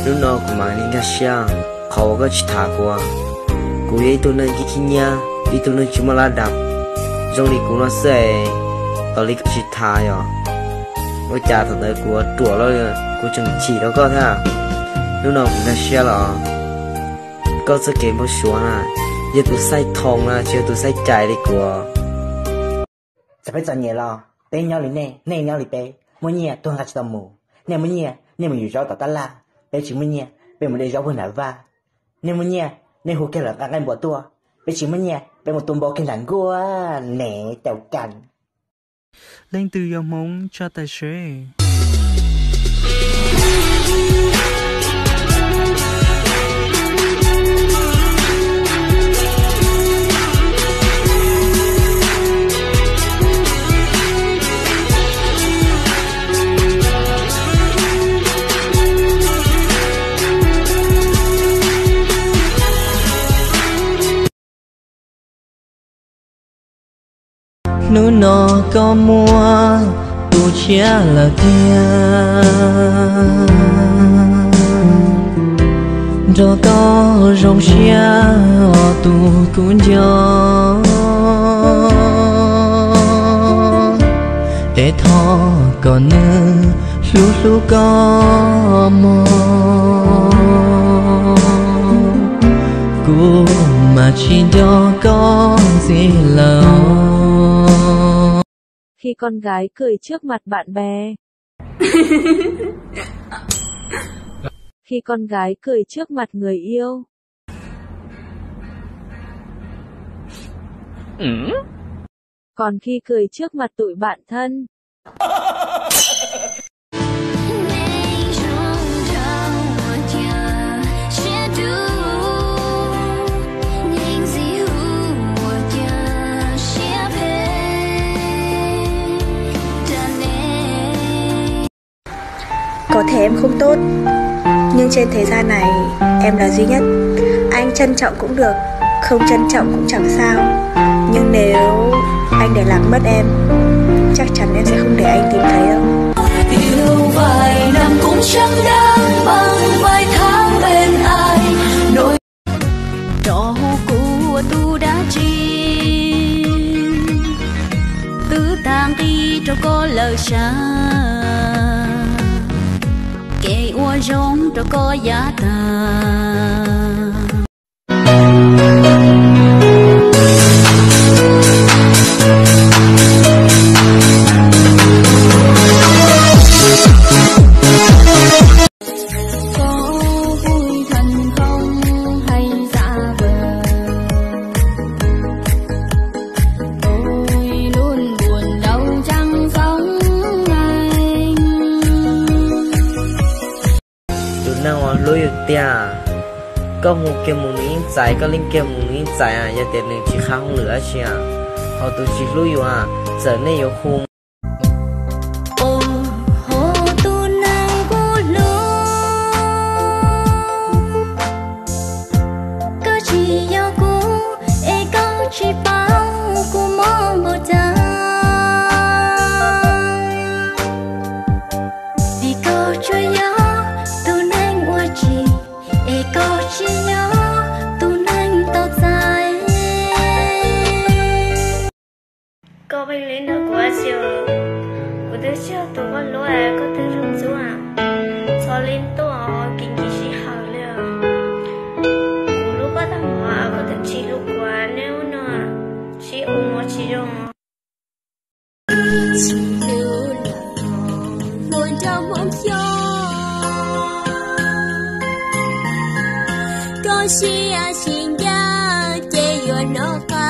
Hnub no kuv mam li nkag siab qhov uas koj tsis tham kuv. Kuv yog ib tug neeg khib khib nyiab, ib tug neeg tsis muaj lab dab. Zoo li kuv no xwb es, tos li koj tsis tham yom. Ua cas thaum ntawd kuv ua ruam los kuv tseem chim rau koj thiab. Hnub no kuv nkag siab los koj txoj kev npau suav na, yog tus xaij thoo na, tsis yog tus xaij cai li kuv. Txawm peb txom nyem los peb nyob li nej, nej nyob li peb. Muaj nyiaj tuag nqa tsis tau mus, nej muaj nyiaj nej mus yuav zaub tom tab laj, peb tsis muaj nyiaj peb mus de zaub puag nram vaj. Nej muaj nyiaj nej hu kiag lawv nqa nqaij npua tuaj, peb tsis muaj nyiaj peb mus tua npau kiag nram nkuaj ne caum kas. Leej twg yog Hmoob tsa tam seb. Hnub no koj muaj tus tshiab lawm tiag, nrog koj zoo siab os tus kub nco. Es thov kom nws hlub hlub koj mog, kuv mas tsis nco koj ntxiv lawm. Khi con gái cười trước mặt bạn bè. Khi con gái cười trước mặt người yêu. Còn khi cười trước mặt tụi bạn thân. Có thể em không tốt, nhưng trên thế gian này em là duy nhất. Anh trân trọng cũng được, không trân trọng cũng chẳng sao. Nhưng nếu anh để lạc mất em, chắc chắn em sẽ không để anh tìm thấy đâu. Yêu vài năm cũng chẳng đáng bằng vài tháng bên ai. Nỗi Rau hauv kuv ua tus dab tsi, twb tag nqi rau koj lawm sas, kev ua zoo rau koj yav tag. Có vui thành không hay giả vờ, ôi luôn buồn đau chẳng giống ai. Tus neeg uas hlub yus tiag, koj hu kiag mus nws yeej txais, koj leej kiag mus nws yeej txais, yog tias nws tsis qha hauj lwm dab tsi. Hos tus tsis hlub yus, txawm nej yuav hu Ua ho tus neeg kuv hlub, koj tsis yog kuv, es koj tsis paub kuv mob npaum cas. Vim koj tsuas yog tus neeg ua tsim, es koj tsis yog tus neeg tau txais. Koj pheej li nrog kuv ua si, kuv twb tsis yog tus koj hlub, koj twb hlub ntxub. Txhob li tuaj kev kis sij hawm li. Kuv hlub koj tag mov, koj twb tsis hlub kuv, neb ua no sib ua mov tsis zoo. Hlub nrog Hmoob xyoo, koj siab sib ncaj ces yuav noj qab.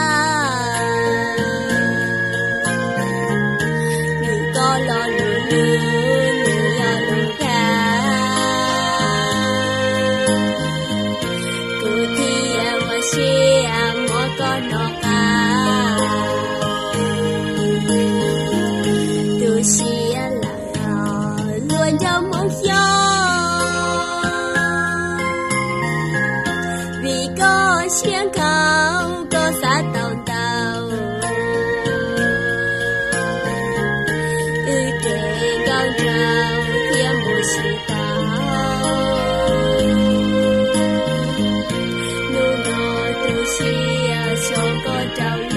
Nws koj lo lus lwm, nws yog lus dag. Kuv thiaj ua siab muab koj noj qab. Tu siab lawm os luag nraug Hmoob xyooj, vim koj siab nkhaus koj xav tau ntau. Wb kev nkauj nraug thiaj mus tsis tau. rau koj rau